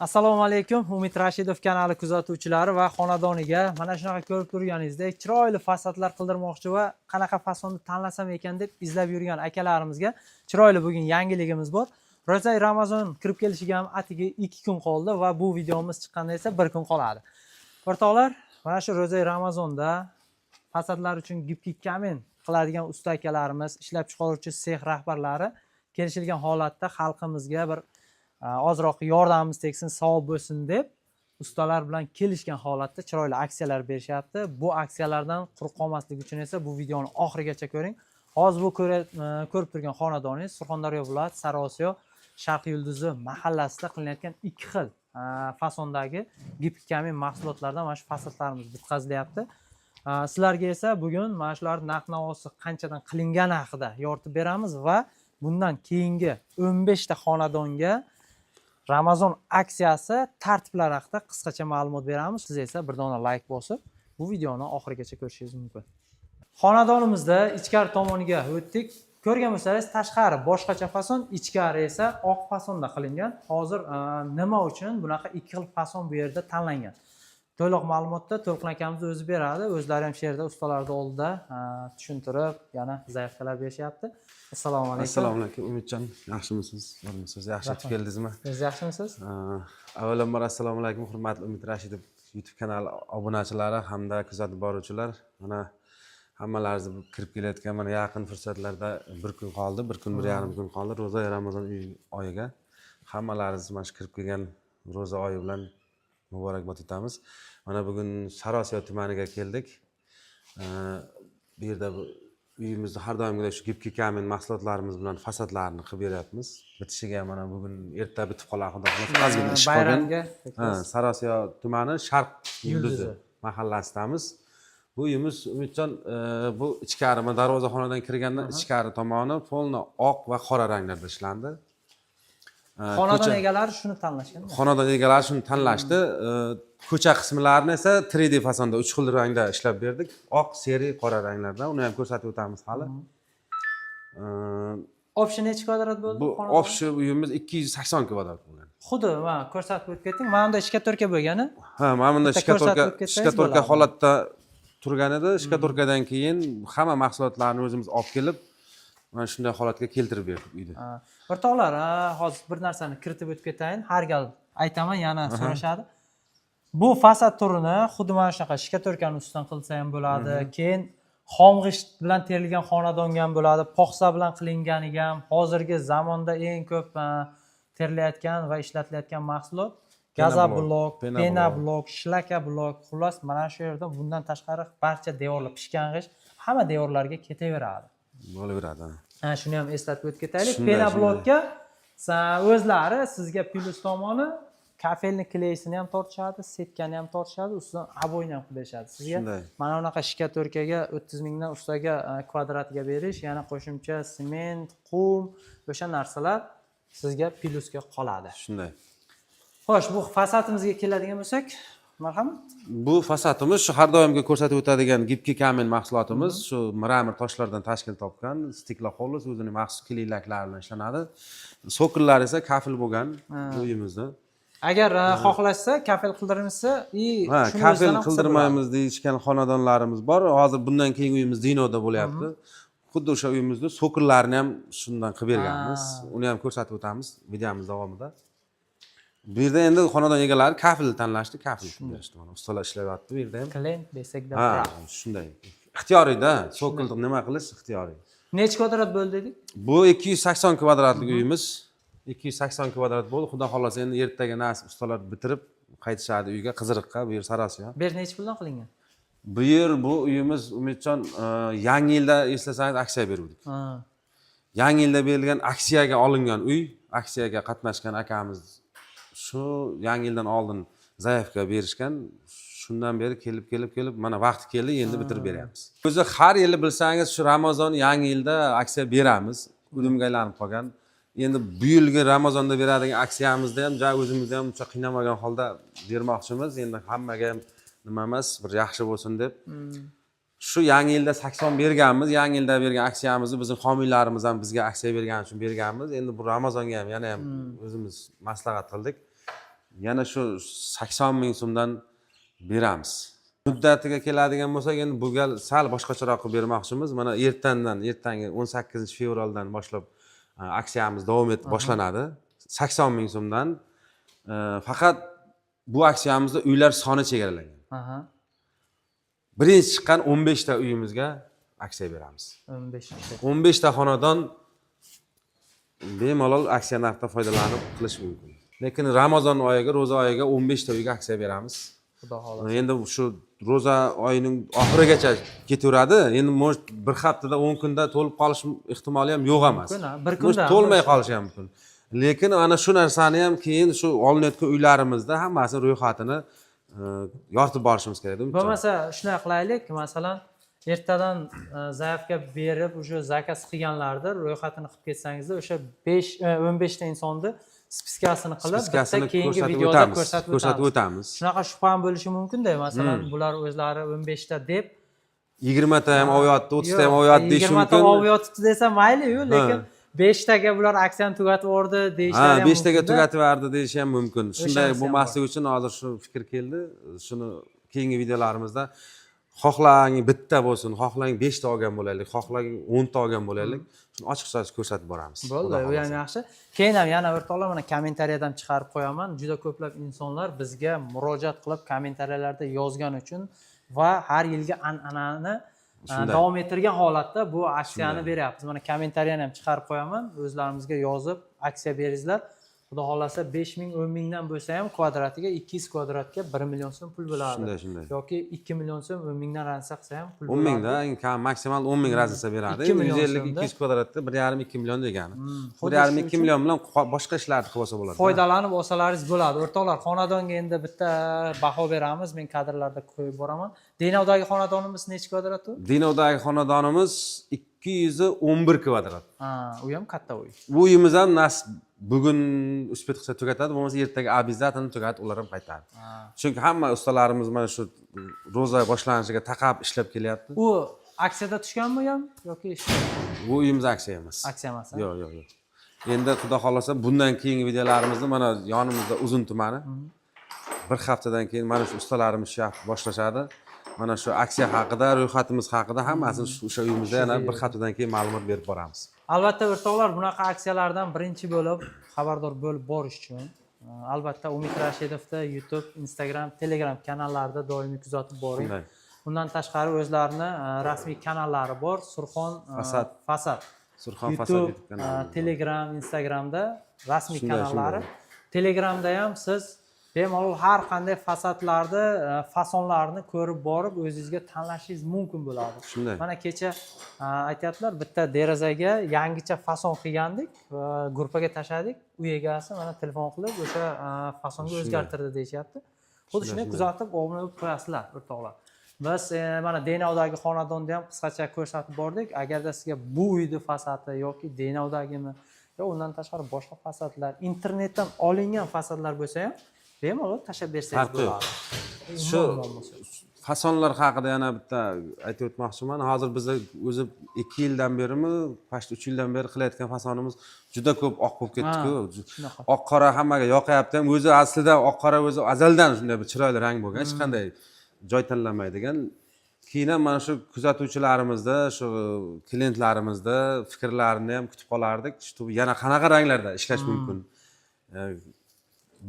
Assalomu alaykum, Umid Rashidov kanali kuzatuvchilari va xonadoniga mana shunaqa ko'rib turganingizdek chiroyli fasadlar qildirmoqchi va qanaqa fasonni tanlasam ekan deb izlab yurgan akalarimizga chiroyli bugun yangiligimiz bor. Ro'zai Ramazon kirib kelishiga ham atigi 2 kun qoldi va bu videomiz chiqqanda esa bir kun qoladi. O'rtoqlar, mana shu Ro'zai Ramazonda fasadlar uchun гибкий камень qiladigan usta akalarimiz, ishlab chiqaruvchi sex rahbarlari kelishilgan holatda xalqimizga bir ozroq yordamimiz tegsin, savob bo'lsin deb ustalar bilan kelishgan holatda chiroyli aksiyalar berishyapti. Bu aksiyalardan quruq qolmaslik uchun esa bu videoni oxirigacha ko'ring. Hozir bu ko'rib turgan xonadoningiz Surxondaryo viloyati, Sariosiyo, Sharq yulduzi mahallasida qilinayotgan ikki xil fasondagi гибкий камень mahsulotlardan mana shu fasadlarimiz bitkazilyapti. Sizlarga esa bugun mana shularni narx navosi qanchadan qilingani haqida yoritib beramiz va bundan keyingi 15 ta xonadonga Ramazon aksiyasi tartiblari haqida qisqacha ma'lumot beramiz. Siz esa bir dona layk bosib, bu videoni oxirigacha ko'rishingiz mumkin. Xonadonimizda ichkari tomoniga o'tdik. Ko'rgan bo'lsangiz, tashqari boshqacha fason, ichkari esa oq fasonda qilingan. Hozir nima uchun bunaqa ikki xil fason bu yerda tanlangan? To'liq ma'lumotda To'lqin akamiz o'zi beradi. O'zlari ham shu yerda ustalarni oldida tushuntirib, yana заявка lar berishyapti. Assalomu alaykum. Assalomu alaykum, Umidjon, yaxshimisiz, bormisiz, yaxshi yetib Rahmat. keldingizmi? Siz yaxshimisiz? Avvalambor, assalomu alaykum, hurmatli Umid Rashidov YouTube kanali obunachilari hamda kuzatib boruvchilar. Mana, hammalaringizni bu kirib kelayotgan, mana, yaqin fursatlarda, bir kun qoldi, bir kun, 1,5 kun qoldi ro'za Ramazon oyiga. Hammalaringizni mana shu kirib kelgan ro'za oyi bilan muborakbod etamiz. Mana, bugun Sariosiyo tumaniga keldik. Bu yerda bu uyimizni har doimgidek shu гибкий камень mahsulotlarimiz bilan fasadlarini qilib beryapmiz. Bitishiga mana bugun, erta bitib qoladi, xudo xohlasa, ozgina ish qolgan. Bayramga. Ha, Sariosiyo tumani, Sharq yulduzi Yulduzi. mahallasidamiz. Bu uyimiz, Umidjon, bu ichkari, mana, darvozaxonadan kirganda ichkari tomoni полный oq va qora ranglarda ishlandi. Xonadon egalari shuni tanlashgan. Xonadon egalari shuni tanlashdi. Ko'cha qismlarini esa 3D fasonda, uch xil rangda ishlab berdik: oq, серый, qora ranglarda. Uni ham ko'rsatib o'tamiz hali. Общий nechi kvadrat bo'ldi Bu xonadon? Общий uyimiz 280 kvadrat bo'lgan. Xuddi mana ko'rsatib o'tib ketding, mana bunda штукатурка bo'lgani. Ha, mana bunda Bitta штукатурка ko'rsatib o'tib ketsangiz штукатурка bo'ladi. holatda turgan edi. Штукатурка dan keyin hamma mahsulotlarni o'zimiz olib kelib, mana shunday holatga keltirib berdik uyni. Ha. O'rtoqlar, ha, hozir bir narsani kiritib o'tib ketayin. Har gal aytaman, yana so'rashadi. Bu fasad turini xuddi mana shunaqa штукатурка ni ustidan qilsa ham bo'ladi. Keyin xom g'isht bilan terilgan xonadonga ham bo'ladi, poxsa bilan qilinganiga ham. Hozirgi zamonda eng ko'p terilayotgan va ishlatilayotgan mahsulot газоблок, пеноблок. Пеноблок, шлакоблок. Xullas, mana shu yerda bundan tashqari barcha devorlar, pishgan g'isht hamma devorlarga ketaveradi. Bo'laveradi, ha. Ha, shuni ham eslatib o'tib ketaylik. Shunday. Пеноблок ka o'zlari sizga plyus tomoni кафельный клей sini ham tortishadi, setkani ham tortishadi, ustidan обой ni ham qilib berishadi sizga. Shunday. Mana bunaqa штукатурка ga 30 mingdan ustaga kvadratiga berish, yana qo'shimcha sement, qum, o'sha narsalar sizga plyusga qoladi. Shunday. Xo'sh, bu fasadimizga keladigan bo'lsak, marhamat. Bu fasadimiz shu har doimgi ko'rsatib o'tadigan гибкий камень mahsulotimiz, shu мрамор toshlardan tashkil topgan, стекло, o'zini maxsus клей laklari bilan ishlanadi. Цоколь lar esa kafel bo'lgan bu uyimizda. Agar xohlashsa, kafel qildirmasa и Ha, shuni kafel o'zidan ham qilsa bo'ladi. qildirmaymiz deyishgan xonadonlarimiz bor. Hozir bundan keyingi uyimiz Dinoda bo'lyapti. Xuddi o'sha uyimizni цоколь larini ham shundan qilib berganmiz. Uni ham ko'rsatib o'tamiz videomiz davomida. Bu yerda endi xonadon egalari kafel tanlashdi, kafel berishdi. Mana, ustalar ishlayapti bu yerda ham. Клиент всегда Ha, прав. shunday. Ixtiyoriyda, цоколь nima qilish ixtiyoriy. Nechi kvadrat bo'ldi dedik? Bu 280 kvadratlik uyimiz. 280 kvadrat bo'ldi. Xudo xohlasa, endi ertaga nasib ustalar bitirib qaytishadi uyga, Qiziriqqa, bu yer Sariosiyo. Bu yer nechi puldan qilingan? Bu yer, bu uyimiz, Umidjon, yangi yilda, eslasangiz, aksiya beruvdik. Yangi yilda berilgan aksiyaga olingan uy, aksiyaga qatnashgan akamiz shu yangi yildan oldin заявка berishgan. Shundan beri kelib, kelib, kelib, mana vaqti keldi, endi bitirib beryapmiz. O'zi har yili, bilsangiz, shu Ramazon, yangi yilda aksiya beramiz. Udumga aylanib qolgan. Endi bu yilgi Ramazonda beradigan aksiyamizda ham ja o'zimizni ham uncha qiynamagan holda bermoqchimiz. Endi hammaga ham nima emas, bir yaxshi bo'lsin deb. Shu yangi yilda 80 berganmiz. Yangi yilda bergan aksiyamizni bizni homiylarimiz ham bizga aksiya bergani uchun berganmiz. Endi bu Ramazonga ham yana ham o'zimiz maslahat qildik. Yana shu 80 ming so'mdan beramiz. Muddatiga keladigan bo'lsak, endi bu gal sal boshqacharoq qilib bermoqchimiz. Mana ertandan, ertangi 18 fevraldan boshlab aksiyamiz davom etib boshlanadi. 80 ming so'mdan. Faqat bu aksiyamizda uylar soni chegaralangan. Birinchi chiqqan 15 ta uyimizga aksiya beramiz. 15 ta. 15 ta xonadon bemalol aksiya narxidan foydalanib qilish mumkin. Lekin Ramazon oyiga, ro'za oyiga 15 ta uyga aksiya beramiz. Xudo xohlasa. Endi shu ro'za oyining oxirigacha ketaveradi. Endi может, bir haftada, 10 kunda to'lib qolish ehtimoli ham yo'q emas. Mumkin, ha. Bir Может, kunda ham to'lmay bo'lishi. qolishi ham mumkin. Lekin ana shu narsani ham keyin shu olinayotgan uylarimizda hammasini ro'yxatini yoritib borishimiz kerak. Bo'lmasa shunday qilaylik, masalan, ertadan заявка berib, уже заказ qilganlarni ro'yxatini qilib ketsangizda, o'sha 5 15 ta insonni списка sini qilib, bitta Списка sini keyingi ko'rsatib videoda o'tamiz. ko'rsatib Ko'rsatib o'tamiz. o'tamiz. Shunaqa shubha ham bo'lishi mumkin-da, masalan, bular o'zlari 15 ta deb 20 ta ham olyapti, 30 ta ham Yo'q, olyapti deyish 20 ta mumkin. olib yotibdi desa mayli-yu, lekin 5 taga bular aksiyani tugatib yubordi deyishlari Ha, ham 5 taga mumkin-da. tugatib yubordi deyishi ham mumkin. Shunday O'shanisi ham bo'lmasligi uchun hozir shu fikr keldi. Shuni keyingi videolarimizda xohlang bitta bo'lsin, xohlang 5 ta olgan bo'laylik, xohlang 10 ta olgan bo'laylik, shuni ochiq-sochiq ko'rsatib boramiz. Bo'ldi, Xudo u ham xohlasa. yaxshi. Keyin ham yana o'rtoqlar, mana kommentariyadan chiqarib qo'yaman. Juda ko'plab insonlar bizga murojaat qilib kommentariyalarda yozgani uchun va har yilgi an'anani Shunday. davom ettirgan holatda bu aksiyani Shunday. beryapmiz. Mana kommentariyani ham chiqarib qo'yaman. O'zlarimizga yozib aksiya beringizlar. Xudo xohlasa 5 ming, 10 mingdan bo'lsa ham kvadratiga, 200 kvadratga 1 million so'm pul bo'ladi. Shunday, shunday. Yoki 2 million so'm 10 mingdan разница qilsa ham pul 10 bo'ladi. Mingda eng kam, maksimal 10 ming разница beradi. 2 million 150 so'mda. 200 kvadratda 1,5 2 million degani. Xuddi 1,5 shu 2 uchun million bilan boshqa ishlarni qilib olsa bo'ladi. Foydalanib olsalaringiz bo'ladi. O'rtoqlar, xonadonga endi bitta baho beramiz. Men kadrlarda qo'yib boraman. Denovdagi xonadonimiz nechi kvadrat u? Denovdagi xonadonimiz 211 kvadrat. Ha, u ham katta uy. Bu uyimiz ham nasib bugun успеть qilsa tugatadi, bo'lmasa ertaga обязательно tugatib, ular ham qaytadi. Chunki hamma ustalarimiz mana shu ro'za boshlanishiga taqab ishlab kelyapti. U aksiyada tushganmi u ham yoki Bu uyimiz aksiya emas. Aksiya emas, ha? Yo'q. Endi xudo xohlasa bundan keyingi videolarimizda mana yonimizda Uzun tumani. Bir haftadan keyin mana shu ustalarimiz shu yoqni boshlashadi. Mana shu aksiya haqida, ro'yxatimiz haqida hammasini o'sha uyimizda yana bir haftadan keyin ma'lumot berib boramiz. Albatta, o'rtoqlar, bunaqa aksiyalardan birinchi bo'lib xabardor bo'lib borish uchun albatta Umid Rashidovda YouTube, Instagram, Telegram kanallarida doimiy kuzatib boring. Shunday. Undan tashqari o'zlarini rasmiy kanallari bor. Surxon Fasad. Fasad. Surxon Fasad YouTube, YouTube kanali. Telegram, Instagramda rasmiy kanallari. Shunday. Telegramda ham siz bemalol har qanday fasadlarni, fasonlarni ko'rib borib, o'zingizga tanlashingiz mumkin bo'ladi. Shunday. Mana kecha aytyaptilar, bitta derazaga yangicha fason qilgandik, gruppaga tashladik. Uy egasi mana telefon qilib, o'sha fasonga o'zgartirdi deyishyapti. Xuddi shunday kuzatib, obuna bo'lib qo'yasizlar, o'rtoqlar. Biz mana Denovdagi xonadonni ham qisqacha ko'rsatib bordik. Agarda sizga bu uyni fasadi yoki Denovdagimi yo undan tashqari boshqa fasadlar, internetdan olingan fasadlar bo'lsa ham bemalol tashlab bersangiz Farqi yo'q. bo'ladi. Shu Umuman muammosi yo'q. fasonlar haqida yana bitta aytib o'tmoqchiman. Hozir bizda o'zi 2 yildan berimi, почти 3 yildan beri qilayotgan fasonimiz juda ko'p oq bo'lib ketdiku. Shunaqa. Oq qora hammaga yoqyapti ham. O'zi aslida oq qora o'zi azaldan shunday bir chiroyli rang bo'lgan, hech qanday joy tanlamaydigan. Keyin ham mana shu kuzatuvchilarimizda, shu klientlarimizda fikrlarini ham kutib qolardik, shu yana qanaqa ranglarda ishlash mumkin.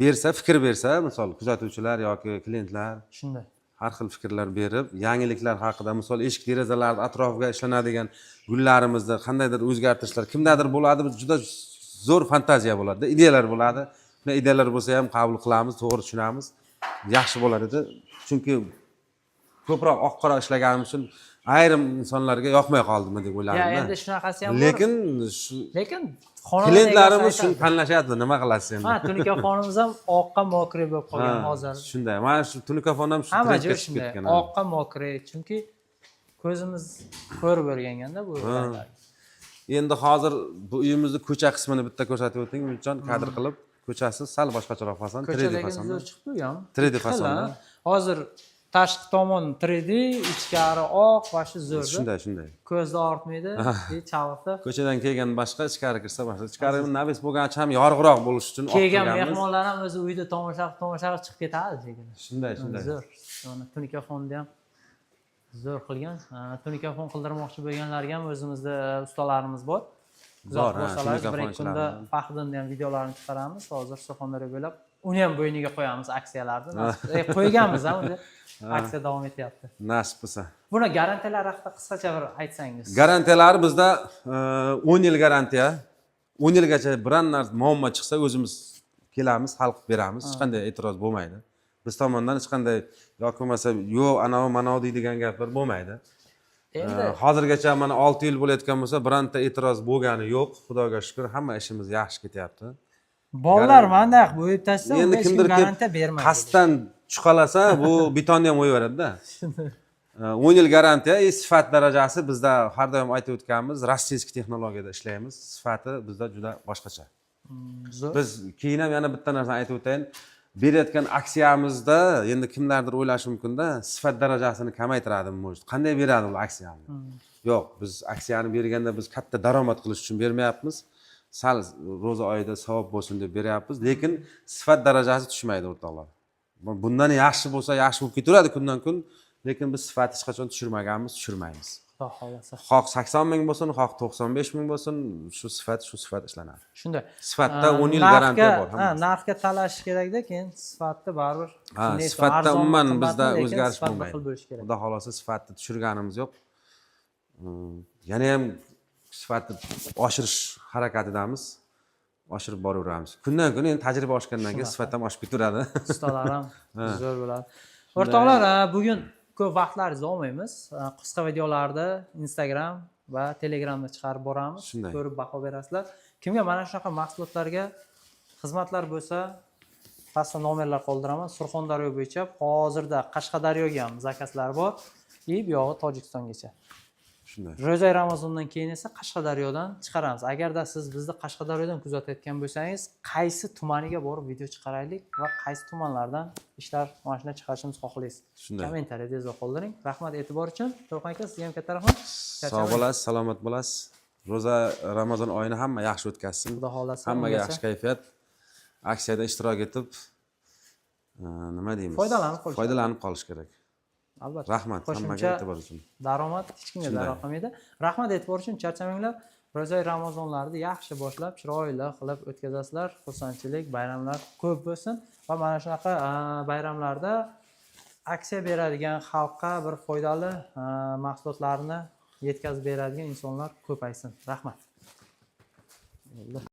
Bersa, fikr bersa, misol, kuzatuvchilar yoki klientlar har xil fikrlar berib, yangiliklar haqida, misol, eshik derazalarni atrofiga ishlanadigan gullarimizni qandaydir o'zgartirishlar kimdadir bo'ladi, bir juda zo'r fantaziya bo'ladi, ideyalar bo'ladi. Shunday ideyalar bo'lsa ham qabul qilamiz, to'g'ri tushunamiz, yaxshi bo'lar edi. Chunki ko'proq oq qora ishlaganimiz uchun ayrim insonlarga yoqmay qoldimi deb Ya o'yladim. Endi shunaqasi ham bor. Lekin shu Lekin xonadon klientlarimiz egasi shuni aytadi. tanlashyapti, nima qilasiz endi. Ha, Tunikafon ham oqqa мокрый bo'lib qolgan hozir. Shunday, mana shu tunikafon ham shu Hamma trendga joy chiqib shunday. ketgan. Oqqa мокрый, chunki ko'zimiz ko'rib o'rganganda bu ranglarni. Endi hozir bu uyimizni ko'cha qismini bitta ko'rsatib o'ting, Umidjon, kadr qilib. Ko'chasi sal boshqacharoq fason, 3D Ko'chadagi fasonda. zo'r chiqdi u ham. 3D Ikki xil, fasonda. ha. Hozir Tashqi tomon 3D, ichkari oq va shu zo'rda. Shunday, shunday. Ko'zni og'ritmaydi, и chalg'itib. Ko'chadan kelgan boshqa, ichkari kirsa boshqa. Ichkari навес bo'lgani uchun ham yorug'roq bo'lishi uchun oq Kelgan qilganmiz. Mehmonlar ham o'zi uyda tomosha qilib, tomosha qilib chiqib ketadi shekilli. Shunday, shunday. Zo'r. Mana tunika fonni ham zo'r qilgan. Tunika fon qildirmoqchi bo'lganlarga ham o'zimizda ustalarimiz bor. Bor, Kuzatib ha, borsalar, tunika bir fon ikki kunda ishlari. Faxriddinni ham videolarini chiqaramiz. Hozir Surxondaryo bo'ylab uni ham bo'yniga qo'yamiz aksiyalarni. Qo'yganmiz ham, o'zi aksiya davom etyapti. Nasib bo'lsa. Buni garantiyalar haqida qisqacha bir aytsangiz. Garantiyalari bizda 10 yil garantiya. 10 yilgacha biron narsa muammo chiqsa, o'zimiz kelamiz, hal qilib beramiz. Hech qanday e'tiroz bo'lmaydi. Biz tomondan hech qanday yoki bo'lmasa yo'q, anavi manavi deydigan gaplar bo'lmaydi. Endi Hozirgacha mana 6 yil bo'layotgan bo'lsa, bironta e'tiroz bo'lgani yo'q. Xudoga shukur, hamma ishimiz yaxshi ketyapti. Bolalar manday qilib o'yib tashlasa, Endi unga hech kim kimdir kelib garantiya bermaydi. qasddan chuqalasa, bu betonni ham o'yaveradida. 10 yil garantiya и sifat darajasi bizda, har doim aytib o'tganmiz, российский texnologiyada ishlaymiz. Sifati bizda juda boshqacha. Zo'r. Biz keyin ham yana bitta narsani aytib o'tayin. Berayotgan aksiyamizda endi kimlardir o'ylashi mumkinda, sifat darajasini kamaytiradi, может, qanday beradi u aksiyani? Yo'q, biz aksiyani berganda biz katta daromad qilish uchun bermayapmiz. Sal ro'za oyida savob bo'lsin deb beryapmiz, lekin sifat darajasi tushmaydi, o'rtoqlar. Bundan yaxshi bo'lsa, yaxshi bo'lib ketaveradi kundan kun, lekin biz sifatni hech qachon tushirmaganmiz, tushirmaymiz. Xudo xohlasa. Xoh 80 ming bo'lsin, xoh 95 ming bo'lsin, shu sifat, shu sifat ishlanadi. Shunday. Sifatda 10 yil garantiya bor Ha, hammasi. Narxga talashish kerakda, keyin sifatni baribir Ha, shunday sifatda arzonmi, umuman qimmatmi, bizda lekin o'zgarish sifat bir bo'lmaydi. xil bo'lishi kerak. Xudo xohlasa, sifatni tushirganimiz yo'q. Yana ham sifatni oshirish harakatidamiz, oshirib boraveramiz kundan kun. Endi tajriba oshgandan keyin Shunaqa. sifat ham oshib ketaveradi. Ustalar ham zo'r bo'ladi. O'rtoqlar, bugun ko'p vaqtlaringizni olmaymiz. Qisqa videolarda Instagram va Telegramda chiqarib boramiz. Shunday. Ko'rib baho berasizlar. Kimga mana shunaqa mahsulotlarga xizmatlar bo'lsa, pastda nomerlar qoldiraman. Surxondaryo bo'yicha, hozirda Qashqadaryoga ham заказ lar bor и bu yog'i Tojikistongacha. Shunday. Ro'zai Ramazondan keyin esa Qashqadaryodan chiqaramiz. Agarda siz bizni Qashqadaryodan kuzatayotgan bo'lsangiz, qaysi tumaniga borib video chiqaraylik va qaysi tumanlardan ishlar, mashina chiqarishimizni xohlaysiz, Shunday. kommentariyada yozib qoldiring. Rahmat e'tibor uchun. To'lqin aka, sizga ham katta rahmat. Sog' bo'lasiz, salomat bo'lasiz. Ro'za Ramazon oyini hamma yaxshi o'tkazsin. Xudo xohlasa, Hammaga ungacha yaxshi kayfiyat, aksiyada ishtirok etib, nima deymiz, Foydalanib qolish. Foydalanib qolish kerak. Albatta. Rahmat hammaga Qo'shimcha e'tibor uchun. Daromad hech kimga Shunday. zarar qilmaydi. Rahmat e'tibor uchun, charchamanglar. Ro'zai Ramazonlarni yaxshi boshlab, chiroyli qilib o'tkazasizlar. Xursandchilik, bayramlar ko'p bo'lsin va mana shunaqa bayramlarda aksiya beradigan, xalqqa bir foydali mahsulotlarni yetkazib beradigan insonlar ko'paysin. Rahmat. Bo'ldi.